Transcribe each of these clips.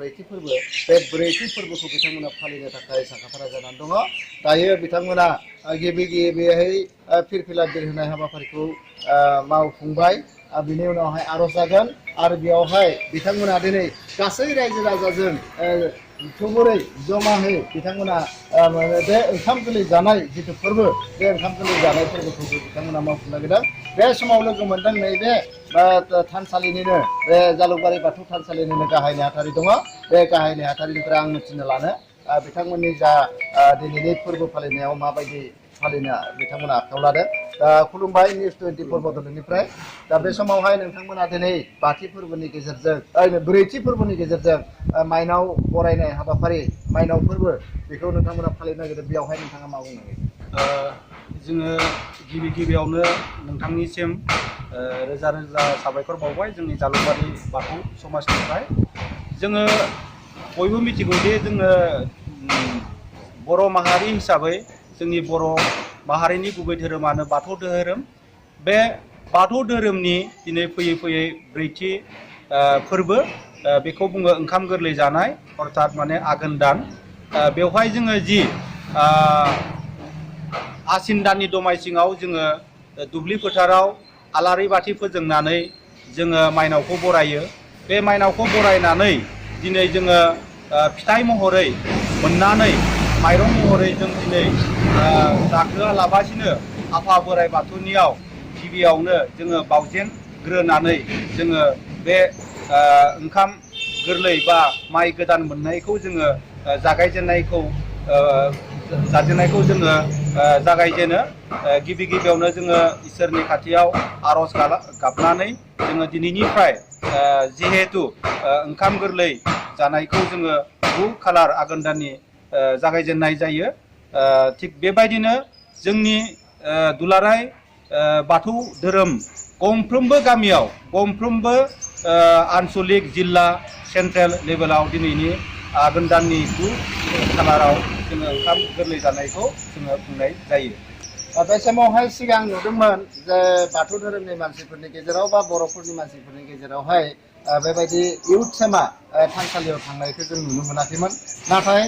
ब्रैथि फोरबो बे ब्रैथि फोरबोखौ बिथांमोना फालिनो थाखाय साखाफारा जानानै दङ दायो बिथांमोना गिबिहाय फिरफिला बिरहोनाय हाबाफारिखौ मावफुंबाय बिनि उनावहाय आर'ज जागोन आरो बेयावहाय बिथांमोना दिनै गासै रायजो राजाजों थुबुरै जमाहै बिथांमोना बे ओंखाम गोरलै जानाय जिथु फोरबो बे ओंखाम गोरलै जानाय फोरबोखौबो बिथांमोना मावफुंनो नागिरदों बे समाव लोगो मोनदों नैबे थानसालिनिनो बे जालुकबारि बाथौ थानसालिनिनो गाहाय नेहाथारि दङ बे गाहाय नेहाथारिनिफ्राय आं मिथिनो लानो बिथांमोननि जा दिनैनि फोरबो फालिनायाव माबायदि फालिनो बिथांमोना आखायाव लादों दा खुलुमबाय निउस 24 बड'लेण्डनिफ्राय दा बे समावहाय नोंथांमोना दिनै बाथि फोरबोनि गेजेरजों ब्रैथि फोरबोनि गेजेरजों माइनाव बरायनाय हाबाफारि माइनाव फोरबो बेखौ नोंथांमोना फालिनो नागिरदों बेयावहाय नोंथाङा मा बुंनो नागिरदों जोङो गिबियावनो नोंथांनिसिम रोजा रोजा साबायखर बावबाय जोंनि जालुकबारि बाथौ समाजनिफ्राय जोङो बयबो मिथिगौ दि जोङो बर' माहारि हिसाबै जोंनि बर' माहारिनि गुबै धोरोमानो बाथौ धोरोम बे बाथौ धोरोमनि दिनै फैयै फैयै ब्रैथि फोरबो बेखौ बुङो ओंखाम गोरलै जानाय अर्थात माने आघोन दान बेवहाय जोङो जि आसिन दाननि दमासिङाव जोङो दुब्लि फोथाराव आलारि बाथि फोजोंनानै जोङो माइनावखौ बरायो बे माइनावखौ बरायनानै दिनै जोङो फिथाइ महरै मोननानै माइरं महरै जों दिनै जाहोआलाबासिनो आफा बोराइ बाथौनियाव गिबियावनो जोङो बावजेनग्रोनानै जोङो बे ओंखाम गोरलै बा माइ गोदान मोननायखौ जोङो जागायजेननायखौ जोङो जागायजेनो गिबियावनो जोङो इसोरनि खाथियाव आर'ज गाबनानै जोङो दिनैनिफ्राय जिहेतु ओंखाम गोरलै जानायखौ जोङो 9 खालार आघोन दाननि जागायजेननाय जायो थिग बेबायदिनो जोंनि दुलाराय बाथौ धोरोम गंफ्रोमबो गामियाव गंफ्रोमबो आनसलिक जिल्ला सेन्ट्रेल लेभेलाव दिनैनि आघोन दाननि 9 खालाराव जोङो ओंखाम गोरलै जानायखौ जोङो खुंनाय जायो बे समावहाय सिगां नुदोंमोन जे बाथौ धोरोमनि मानसिफोरनि गेजेराव बा बर'फोरनि मानसिफोरनि गेजेरावहाय बेबायदि इउथ सेमा थानसालियाव थांनायखौ जों नुनो मोनाखैमोन नाथाय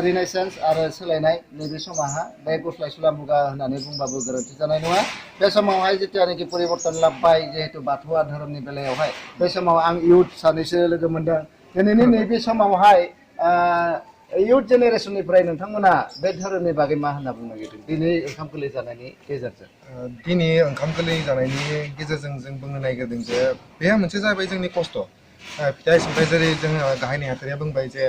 रिनेसेन्स आरो सोलायनाय नैबे समाहा बे गुस्लायसुला मुगा होननानै बुंबाबो गोरोन्थि जानाय नङा बे समावहाय जितियानोखि परिबर्तन लाबोबाय जिहेतु बाथौआ धोरोमनि बेलायावहाय बे समाव आं इउथ सानैसो लोगो मोनदों दिनैनि नैबे समावहाय इउथ जेनेरेसननिफ्राय नोंथांमोना बे धोरोमनि बागै मा होनना बुंनो नागिरदों दिनै ओंखाम गोरलै जानायनि गेजेरजों दिनै ओंखाम गोरलै जानायनि गेजेरजों जों बुंनो नागिरदों जे बे मोनसे जाबाय जोंनि खस्थ' फिथाइ सामथाइ जेरै जोङो गाहाय नेहाथारिया बुंबाय जे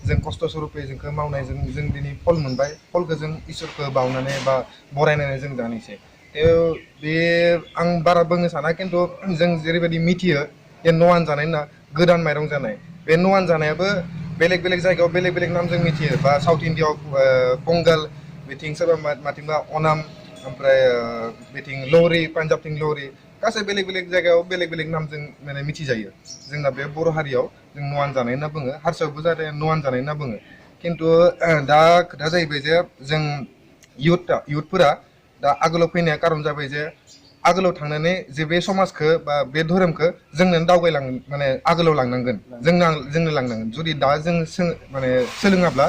जों खस्थ' स्वरुपै जोंखौ मावनायजों जों दिनै फल मोनबाय फलखौ जों इसोरखौ बावनानै बा बरायनानै जों जानोसै बे आं बारा बुंनो साना खिन्थु जों जेरैबायदि मिथियो जे न'आन जानाय ना गोदान माइरं जानाय बे न'आन जानायाबो बेलेग बेलेग जायगायाव बेलेग बेलेग नामजों मिथियो बा साउथ इण्डियाआव पंगल बिथिं सोरबा माथिंबा अनाम ओमफ्राय बिथिं लौरि पान्जाबथिं लौरि गासै बेलेग बेलेग जायगायाव बेलेग बेलेग नामजों माने मिथिजायो जोंना बे बर' हारियाव जों न'आन जानाय होनना बुङो हारसायावबो जाहाथे न'आन जानाय होनना बुङो खिन्थु दा खोथाया जाहैबाय जे जों इयुथफोरा दा आगोलाव फैनाया कारन जाबाय जे आगोलाव थांनानै जे बे समाजखौ बा बे धोरोमखौ जोंनो दावगायलां माने आगोलाव लांनांगोन जोंनो लांनांगोन जुदि दा जों माने सोलोङाब्ला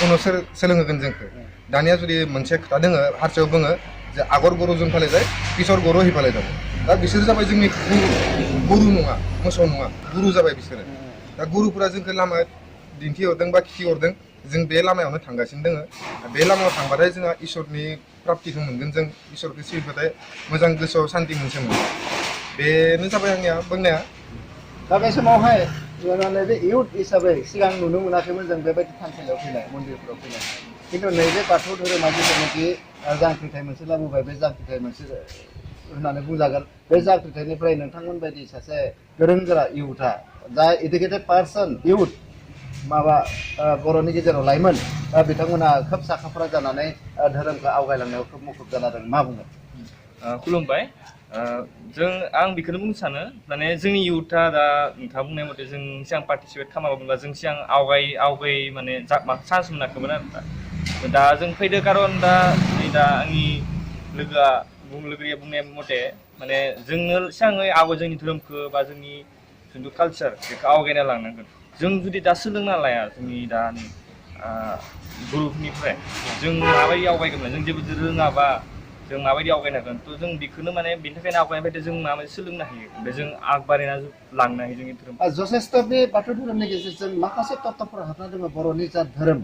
उनाव सोलोंहोगोन जोंखौ दानिया जुदि मोनसे खोथा दोङो हारसायाव बुङो जे आगर गुरु जों फालिजाय पिसर गुरु हि फालिजाय दा बिसोर जाबाय जोंनि गुरु नङा मोसौ नङा गुरु जाबाय बिसोरो दा गुरुफोरा जोंखौ लामा दिन्थिहरदों बा खिथिहरदों जों बे लामायावनो थांगासिनो दोङो बे लामायाव थांबाथाय जोंहा इसोरनि प्राप्तिखौ मोनगोन जों इसोरखौ सिबिबाथाय मोजां गोसोआव सान्ति मोनसे मोनो बेनो जाबाय आंनिया बुंनाया दा बे समावहाय नैबे इयुथ हिसाबै सिगां नुनो मोनाखैमोन जों बेबायदि थानसालियाव फैनाय मन्दिरफोराव फैनाय खिन्थु नैबे बाथौ धोरोमा जिथुनाखि जांख्रिथाय मोनसे लाबोबाय बे जांख्रिथाय मोनसे होननानै बुंजागोन बे जांख्रिथायनिफ्राय नोंथांमोन बायदि सासे गोरों गोरा इयुथआ जा इडुकेटेड पार्सन इयुथ माबा बर'नि गेजेराव लाइमोन बिथांमोना खोब साखाफारा जानानै धोरोमखौ आवगायलांनायाव खोब मुखुब जाना दं मा बुङो खुलुमबाय आं बेखौनो बुंनो सानो माने जोंनि इयुथआ दा नोंथाङा बुंनाय मथे जों सिगां पार्टिसिपेट खालामाबोला जों सिगां आवगाय माने चान्स मोनाखैमोन आरो दा जों फैदो कारन दा नै दा आंनि लोगोआ बुंनाय मथे माने जोंनो सिगाङै जोंनि धोरोमखौ बा जोंनि जिथु कालचार बेखौ आवगायना लांनांगोन जों जुदि दा सोलोंना लाया जोंनि दानि गुरुफोरनिफ्राय जों माबायदि आवगायगोन जों जेबो रोङाबा जों माबायदि आवगायनो हागोन थ' जों बेखौनो माने बेनि थाखायनो आवगायनायनिफ्राय जों माबायदि सोलोंनो हायो ओमफ्राय जों आगबारायना लांनो हायो जोंनि धोरोम जथेस्थ' बे बाथौ धोरोमनि गेजेरजों माखासे तत्वफोरा हाबना दङ बर'नि जा धोरोम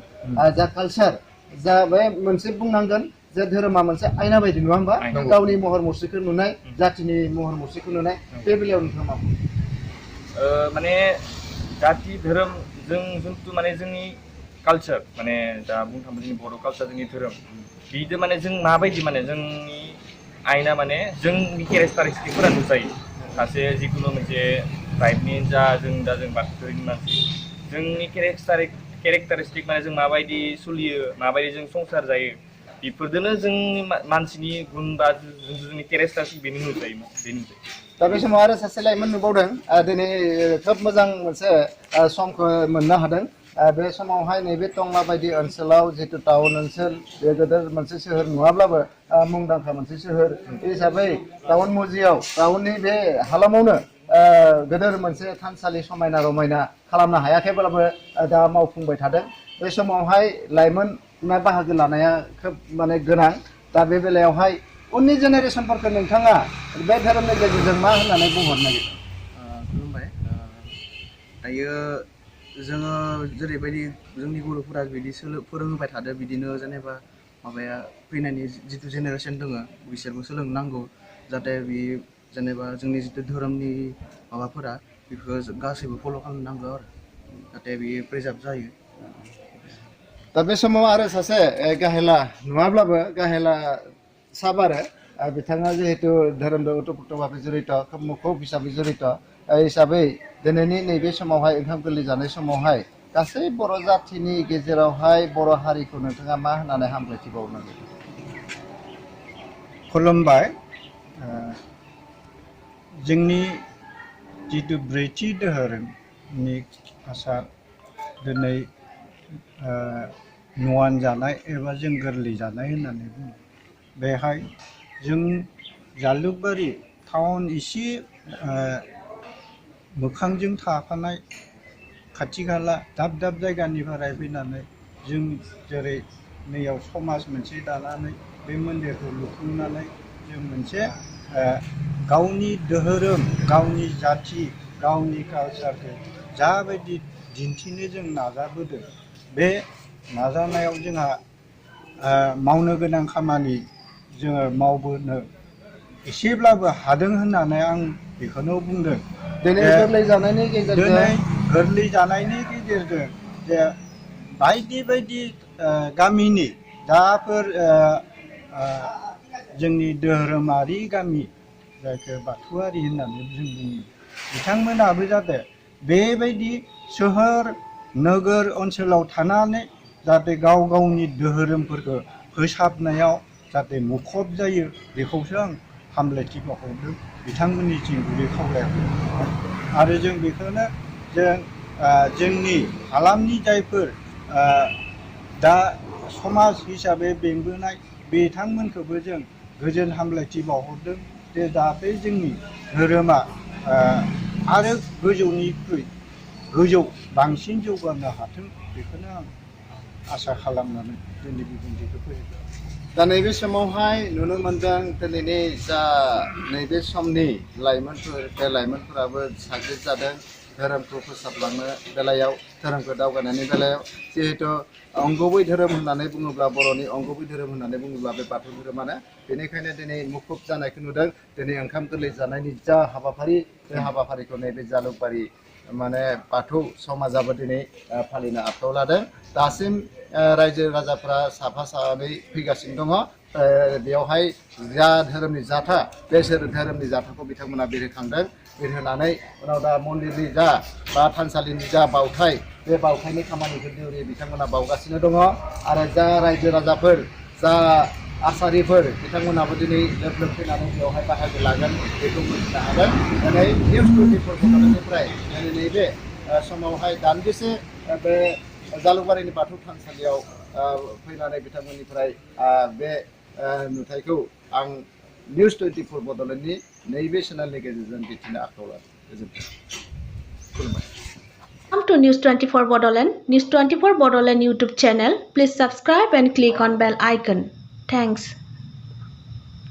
जा कालचार जा बे मोनसे बुंनांगोन जे धोरोमा मोनसे आयना बायदि नङा होमबा गावनि महर मुस्रिखौ नुनाय जाथिनि महर मुस्रिखौ नुनाय बे बेलायाव नोंथाङा मा बुङो? माने जाति धोरोम जों जिथु माने जोंनि कालचार माने दा बुंनो थाङोब्ला जोंनि बर' कालचार जोंनि धोरोम बिदि माने जों माबायदि माने जोंनि आयना माने जोंनि केरेक्टारिस्टिकफोरा नुजायो सासे जिखुनु मोनसे ट्राइबनि जा जों दा जों बाथौ धोरोमनि मानसि जोंनि केरेक्टारिस्टिक माने जों माबायदि सोलियो माबायदि जों संसार जायो बेफोरजोंनो जोंनि मानसिनि गुन बा जोंनि केरेक्टारिस्टिक बेनो नुजायो बेनो दा बे समाव आरो सासे लाइमोन नुबावदों दिनै खोब मोजां मोनसे समखौ मोननो हादों बे समावहाय नैबे टंला बायदि ओनसोलाव जितु टाउन ओनसोल बे गेदेर मोनसे सोहोर नङाब्लाबो मुंदांखा मोनसे सोहोर हिसाबै टाउन मुजियाव टाउननि बे हालामावनो गेदेर मोनसे थानसालि समायना रमायना खालामनो हायाखैब्लाबो दा मावफुंबाय थादों बे समावहाय लाइमोना बाहागो लानाया खोब माने गोनां दा बे बेलायावहाय उननि जेनेरेसनफोरखौ नोंथाङा बे धोरोमनि गेजेरजों मा होननानै बुंहरनो नागिरदों? खुलुमबाय दायो जोङो जेरैबायदि जोंनि गुरुफोरा बिदि फोरोंबाय थादो बिदिनो जेनेबा माबाया फैनायनि जितु जेनेरेसन दङ बिसोरबो सोलोंनांगौ जाहाथे बे जेनेबा जोंनि जितु धोरोमनि माबाफोरा बेफोरखौ गासैबो फल' खालामनांगौ आरो जाहाथे बेयो प्रिजार्भ जायो। दा बे समाव आरो सासे गाहेला नङाब्लाबो गाहेला साबारो बिथाङा जिहेतु धोरोमजों ओतप्रोतभाबे जड़ित खोब मुखुब हिसाबै जड़ित हिसाबै दिनैनि नैबे समावहाय ओंखाम गोरलै जानाय समावहाय गासै बर' जाथिनि गेजेरावहाय बर' हारिखौ नोंथाङा मा होननानै हामलायथि बावनांगौ? खुलुमबाय जोंनि जितु ब्रैथि धोरोमनि आसार दिनै नवान जानाय एबा जों गोरलै जानाय होननानै बुङो बेहाय जों जालुकबारि टाउन एसे मोखांजों थाफानाय खाथि खाला दाब दाब जायगानिफ्राय फैनानै जों जेरै नैयाव समाज मोनसे दानानै बे मन्दिरखौ लुफुंनानै जों मोनसे गावनि धोरोम गावनि जाथि गावनि कालचारखौ जाबायदि दिन्थिनो जों नाजाबोदों बे नाजानायाव जोंहा मावनो गोनां खामानि जोङो मावबोनो एसेब्लाबो हादों होननानै आं बेखौनो बुंदों। दिनै गोरलै जानायनि गेजेरजों जे बायदि बायदि गामिनि जाफोर जोंनि धोरोमारि गामि जायखौ बाथौआरि होननानै जों बुङो बिथांमोनाबो जाहाथे बेबायदि सोहोर नोगोर ओनसोलाव थानानै जाहाथे गाव गावनि धोरोमफोरखौ फोसाबनायाव जाहाथे मुखुब जायो बेखौसो आं हामलायथि बावहरदों बिथांमोननिथिं गुरै खावलायहरदों आरो जों बेखौनो जोंनि हालामनि जायफोर दा समाज हिसाबै बेंबोनाय बिथांमोनखौबो जों गोजोन हामलायथि बावहरदों जे जाहाथे जोंनि धोरोमा आरो गोजौनिख्रुइ गोजौ बांसिन जौगानो हाथों बेखौनो आं आसा खालामनानै जोंनि बिबुंथिखौ फोजोबबाय। दा नैबे समावहाय नुनो मोनदों दिनैनि जा नैबे समनि लाइमोनफोर बे लाइमोनफोराबो साग्रिद जादों धोरोमखौ फोसाबलांनो बेलायाव धोरोमखौ दावगानायनि बेलायाव जिहेतु अंगुबै धोरोम होननानै बुङोब्ला बर'नि अंगुबै धोरोम होननानै बुङोब्ला बे बाथौ धोरोमानो बेनिखायनो दिनै मुखुब जानायखौ नुदों दिनै ओंखाम गोरलै जानायनि जा हाबाफारि बे हाबाफारिखौ नैबे जालुकबारि माने बाथौ समाजाबो दिनै फालिनो आखायाव लादों दासिम रायजो राजाफ्रा साफा सानै फैगासिनो दङ बेयावहाय जा धोरोमनि जाथा बे धोरोमनि जाथाखौ बिथांमोना बिरहोखांदों बिरहोनानै उनाव दा मन्दिरनि जा बा थानसालिनि जा बावथाय बे बावथायनि खामानिखौ दिनै बिथांमोना बावगासिनो दङ आरो जा रायजो राजाफोर जा आसारिफोर बिथांमोनाबो दिनै लोब लोब फैनानै बेवहाय बाहागो लागोन बेखौ मिथिनो हागोन दिनै निउस 24 बड'लेण्डनिफ्राय नैबे समावहाय दान्दिसे बे जालुकबारिनि बाथौ थानसालियाव फैनानै बिथांमोननिफ्राय बे नुथायखौ आं निउस 24 बड'लेण्डनि नैबे चेनेलनि गेजेरजों दिन्थिनो आखायाव लादों। गोजोन्थों। खुलुमबाय। to News 24 Bodoland. News 24 Bodoland YouTube channel. Please subscribe and click on bell icon. Thanks.